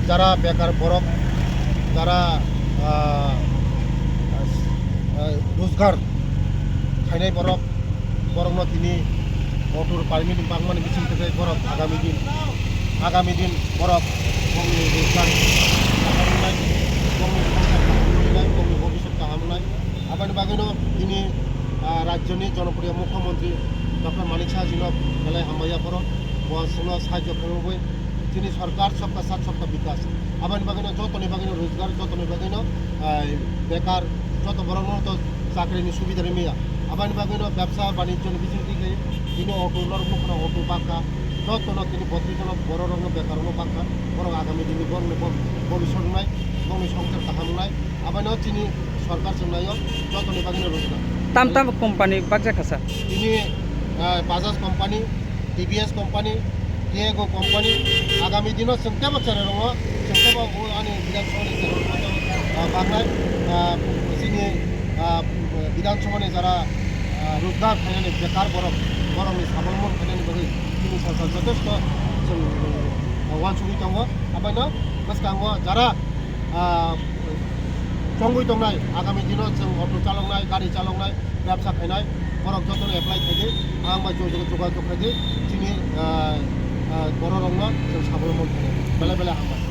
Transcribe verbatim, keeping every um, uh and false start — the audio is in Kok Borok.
Jara bekar borok, jara, ah, ah, rojgar khainai borok, borokno tini auto permit bangmani bising tei borok agami din, agami din borok bongni rojgar kaham wngnai, bongni songsar kaham wngnai, bongni bhobishyot kaham wngnai. Aboni bagwino tini, ah, rajyoni jonopriyo mukhyamantri Doctor Manik Saha jino belai hambai aphuru, bo chwngno sahajyo khlaiwi tini sorkar sabka sath sabka bikas. Aboni bagwino jotoni bagwino rojgar, jotoni bagwino, ah, bekar, joto borokno to chakrini subida rimaya. Aboni bagwino bebsa banijyoni bisingtwi khe tini auto norok nukha auto bakha, jotono tini botris jono bororokno bekarrokno bakha, borok agami dini borokni bo-, bobiswt wngnai, borokni songsar kaham wngnai. Abono chini sorkar chwngnaio jotoni bagwino rojgar. Tam tam company bakjak kha sir? Tini, ah, Bajaj company, T V S company, Tiago company, agami dino chwng tebo cherairokno, chwng tebo bo ani Bidhan Sabhani cherairokno, ah, baknai, ah, chini, ah, Bidhan Sabhani jara, ah, rojgar khainani bekar borok, borokni sabolomon khainani bagwi chini sorkar jotesto chwng, ah, uansugwi tongo. Abono bwskango jara ah, chongwi tongnai, agami dino chwng auto chaloknai, gari chaloknai, bebsa khainai, borok jotono apply khaidi, ang bai jogajog khaidi, chini, ah, ah, bororokno chwng sabolomon khainai, belai belai hambai.